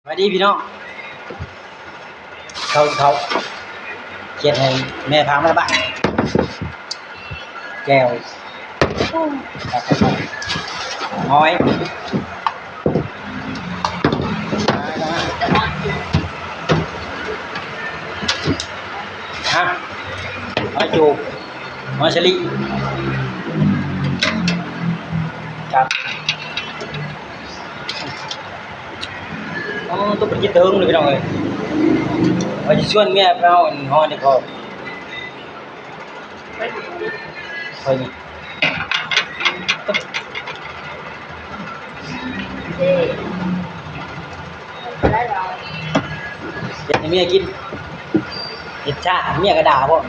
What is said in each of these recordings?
ສະບາຍດີພີ່ນ້ອງ ເຂົ້າ ເຂົ້າ ຂຽດໃຫ້ແມ່ພາມາລະບາດ ແຈ່ວ ຫອຍ ຮະ ຫອຍຈູບ ຫອຍສະລິ ຄັບ. ອໍ ຕົກໄປກິນເຖິງເລີຍພີ່ນ້ອງເອີຍ ວ່າຊິຊວນເມຍໄປເອົາອັນ ຫອຍໃນຄອກ ຂ້ອຍນີ້ ເຮັດໃຫ້ເມຍກິນ ເຮັດຊ້າ ເມຍກໍດ່າພ້ອມ.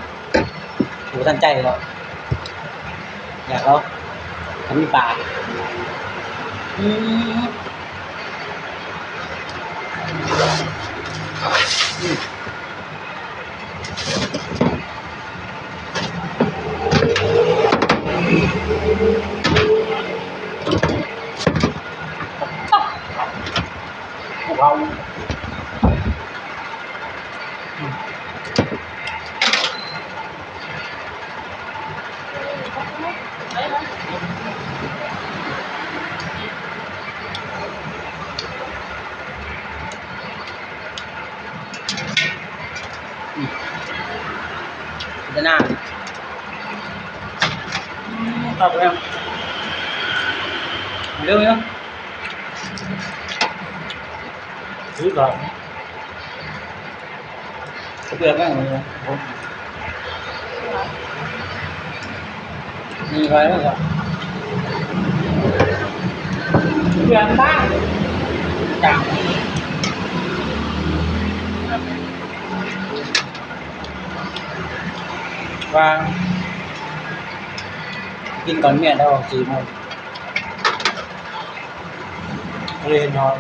ບໍ່ທັນໃຈເນາະ ຢາກເອົາ ຄັນມີປາ ອືມ ອືມ ເອົາ ອືມ. ອືມ ເປັນຕາໜ້າ ອືມ ຄັກແລ້ວ ເດີເນາະ ຄືກັນ. ເລືອກແມ່ນ ມີໄວ້ແລ້ວກໍ ເລືອກບ້າງ ຈາກ ວ່າ ກິນກ່ອນເມຍແລ້ວ ສີ່ໂມງ ເລີຍເນາະ.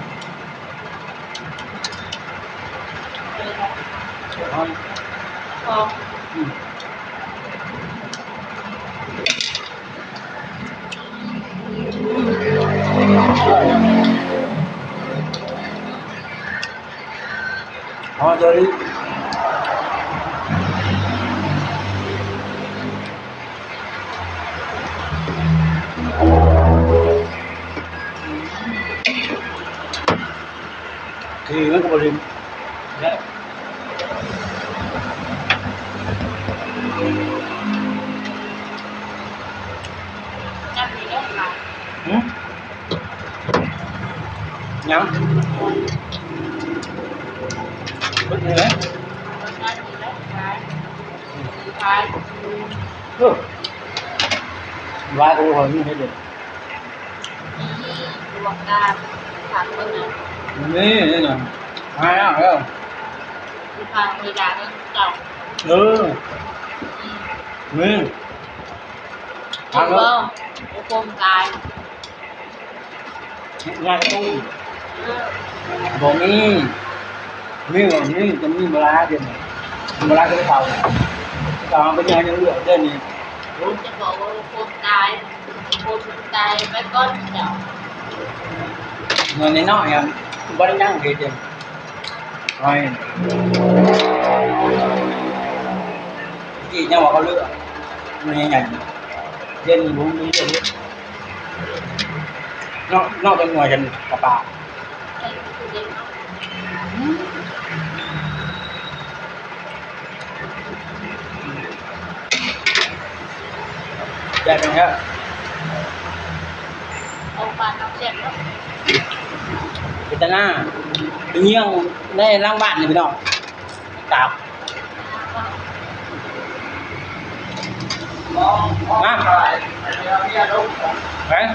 ອໍ ໂດລີ ຄືມັນກໍບໍ່ໄດ້ ຫືມ? ຍັງ ເບິດເລີຍ ເອີ ວາຍກໍບໍ່ຄ່ອຍມີໃຜເດີ. ນີ້ ລວກການ ຜັກເບິ່ງນະ ນີ້ ນີ້ນະ ຫາຍາກແລ້ວ ຊິພາໄປດ່າເຂົາເຈົ້າ ເອີ ອືມ ນີ້ ຖາມແລ້ວ ບໍ່ຄົມຕາຍ ງານຕູ້ ເອີ ບໍ່ມີ ມີ ມີ ຈະມີເວລາດຽວນີ້ ເວລາກໍເຂົາ ເຂົາເປັນຫຍັງຍັງເລືອກເດ້ນີ້ ຈະບອກວ່າຄົມຕາຍ ຄົນຕາຍໄປກ່ອນເຈົ້າ ເງິນນ້ອຍໆ ບໍ່ໄດ້ຍັງເຮັດເດ້ ໂອ້ຍ ທີ່ຍັງວ່າເຂົາເລືອກ ມັນຍັງໃຫຍ່ ດຽວນີ້ບໍ່ມີເລື່ອງເນາະ ນອກຈາກໜ່ວຍກັນກະປາ ແບບນັ້ນແຫຼະ ຂອງບ້ານເຮົາແຊບເນາະ ເປັນຕາໜ້າ ໄປຍ່ຽງໃນຫຼັງບ້ານນີ້ພີ່ນ້ອງ ຕາບ ມາ ຮະ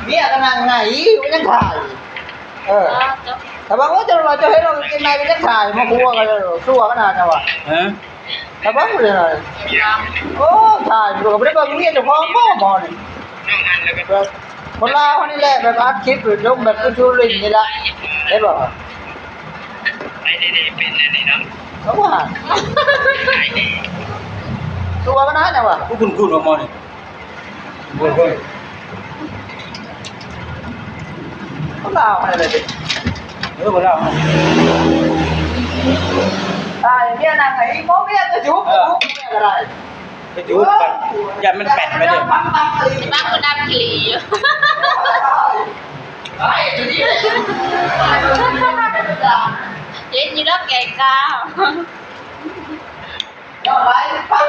ເມຍກໍນັ່ງໄຫ ມັນຍັງຖ່າຍ ເອີ ຖ້າວ່າ ໂອ້ຍ ເຈົ້າວ່າເຈົ້າເຮັດເອົາກາງເກງໃນກໍຍັງຖ່າຍ ມາຄົວກັນ ຊົ່ວຂະໜາດນັ້ນວ່າ ຮະ ລະວັງເລີຍ ໂອ້ ຕາຍ ບໍ່ໄດ້ເບິ່ງເມຍເຈົ້າຂອງບໍ່ ໝໍນີ້ ຄົນລາວເຮົານີ້ແຫຼະ ແບບອັດຄລິບລົງແບບຄືຊູລິນນີ້ລະ ເຫັນບໍ່ ໄອ້ນີ້ເປັນອັນນີ້ເນາະ ເຂົາວ່າ ຕົວມັນນະ ຈັ່ງວ່າ ຄຸ້ນໆ ໝໍນີ້. ໂອ້ຍ ຄົນລາວຫັ້ນແຫຼະເດ້ ເອີ ຄົນລາວຫັ້ນ ຕາຍ ເມຍນັ່ງໃຫ້ ບໍ່ ເມຍກະຢຸດ ເອີ ເມຍກະໄດ້ ໄປຈູດກ່ອນ ຢ້ານມັນແປດໄປເດີ ບັກຄົນດຳຂີ້ຫຼີຢູ່ ເຫັນຢູ່ດອກແກງກາ.